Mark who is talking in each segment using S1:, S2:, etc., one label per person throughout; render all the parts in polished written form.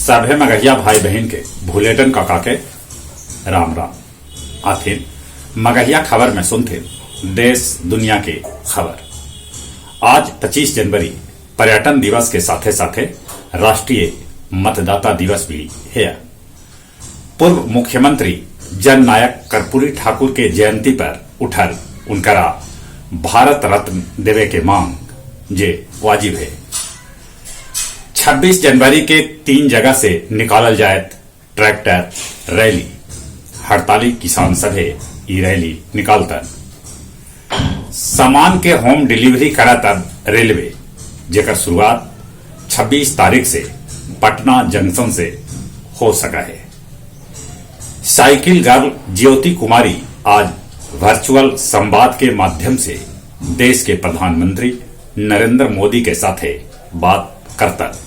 S1: सभे मगहिया भाई बहन के भुलेटन काका के राम राम। आथिन मगहिया खबर में सुनथिन देश दुनिया के खबर। आज 25 जनवरी पर्यटन दिवस के साथे साथे राष्ट्रीय मतदाता दिवस भी है। पूर्व मुख्यमंत्री जननायक कर्पूरी ठाकुर के जयंती पर उठल उनकरा भारत रत्न देवे के मांग जे वाजिब है। 26 जनवरी के 3 जगह से निकालल जायत ट्रैक्टर रैली। हड़ताली किसान सभे ई रैली निकालतन। सामान के होम डिलीवरी करातन रेलवे, जेकर शुरुआत 26 तारीख से पटना जंक्शन से हो सका है। साइकिल गर्ल ज्योति कुमारी आज वर्चुअल संवाद के माध्यम से देश के प्रधानमंत्री नरेंद्र मोदी के साथे बात करतन।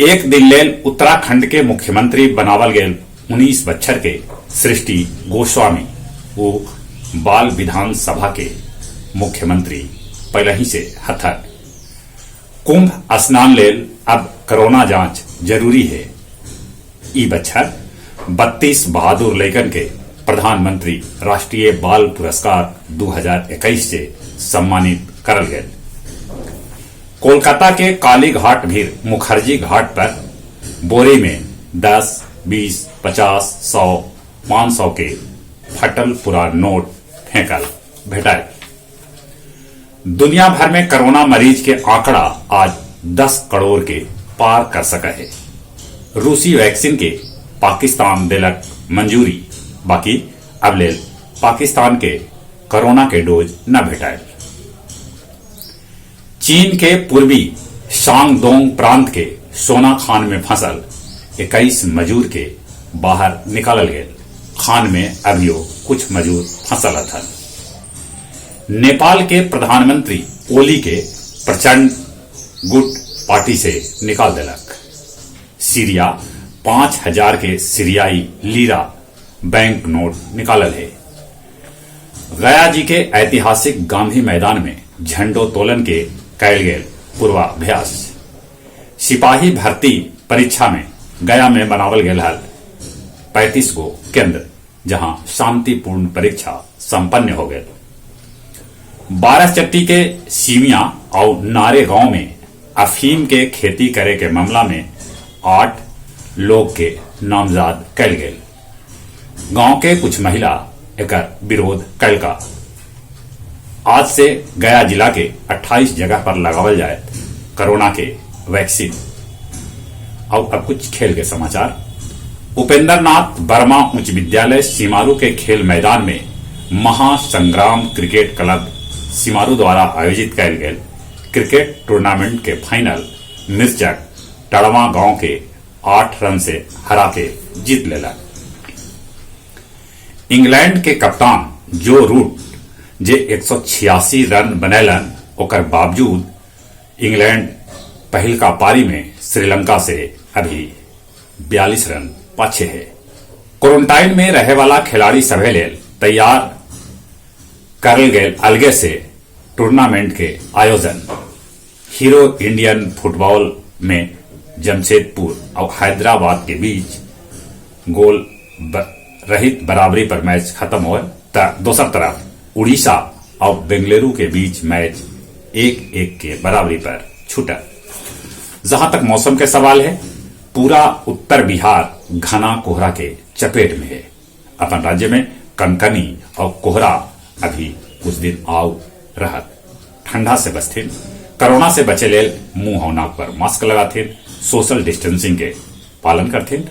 S1: एक दिन लेल उत्तराखंड के मुख्यमंत्री बनावल गेल 19 बच्छर के सृष्टि गोस्वामी वो बाल विधान सभा के मुख्यमंत्री पहले ही से हथन। कुंभ स्नान लेल अब कोरोना जांच जरूरी है। ई बच्छर 32 बहादुर लैकन के प्रधानमंत्री राष्ट्रीय बाल पुरस्कार 2021 से सम्मानित करल गेल। कोलकाता के काली घाट भीर मुखर्जी घाट पर बोरी में 10, 20, 50, 100, 500 के फटल पुरान नोट फेंकल भेटाए। दुनिया भर में कोरोना मरीज के आंकड़ा आज 10 करोड़ के पार कर सका है। रूसी वैक्सीन के पाकिस्तान दिलक मंजूरी, बाकी अब लेल पाकिस्तान के कोरोना के डोज न भेटाए। चीन के पूर्वी शांगदोंग प्रांत के सोना खान में फंसल 21 मजूर के बाहर निकालल गेल। खान में अभियो कुछ मजूर फंसल हथन। नेपाल के प्रधानमंत्री ओली के प्रचंड गुट पार्टी से निकाल देलक। सीरिया 5000 के सीरियाई लीरा बैंक नोट निकालल है। गया जी के ऐतिहासिक गांधी मैदान में झंडोत्तोलन के कैल गेल पूर्वाभ्यास। सिपाही भर्ती परीक्षा में गया में बनावल गेल हल 35 गो केंद्र, जहां शांतिपूर्ण परीक्षा संपन्न हो गए। बारहचट्टी के सीमिया और नारे गांव में अफीम के खेती करे के मामला में 8 लोग के नामजद कैल गेल। गांव के कुछ महिला एकर विरोध कैलका। आज से गया जिला के 28 जगह पर लगावल जाए कोरोना के वैक्सीन। और अब कुछ खेल के समाचार। उपेंद्र नाथ वर्मा उच्च विद्यालय सीमारू के खेल मैदान में महासंग्राम क्रिकेट क्लब सीमारू द्वारा आयोजित कैल गेल क्रिकेट टूर्नामेंट के फाइनल मिर्चक टड़वा गांव के 8 रन से हरा के जीत लेलक। इंग्लैंड के कप्तान जो रूट जे 186 रन बनैलन, ओकर बावजूद इंग्लैंड पहिलका पारी में श्रीलंका से अभी 42 रन पाछे है। क्वारंटाइन में रहे वाला खिलाड़ी सभे लेल तैयार करल गेल अलगे से टूर्नामेंट के आयोजन। हीरो इंडियन फुटबॉल में जमशेदपुर और हैदराबाद के बीच गोल रहित बराबरी पर मैच खत्म हो। दोसर तरफ उड़ीसा और बेंगलुरु के बीच मैच 1-1 के बराबरी पर छूटा। जहां तक मौसम के सवाल है, पूरा उत्तर बिहार घना कोहरा के चपेट में है। अपन राज्य में कनकनी और कोहरा अभी कुछ दिन आउ रहत। ठंडा से बचथिन, कोरोना से बचे लेल मुंह और नाक पर मास्क लगाथिन, सोशल डिस्टेंसिंग के पालन करथिन,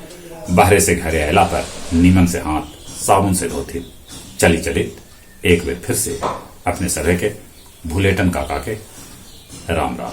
S1: बाहरे से घरे अयला पर नीमन से हाथ साबुन से धोथिन। चली चलित एक बेर फिर से अपने सभे के भुलेटन काका के राम राम।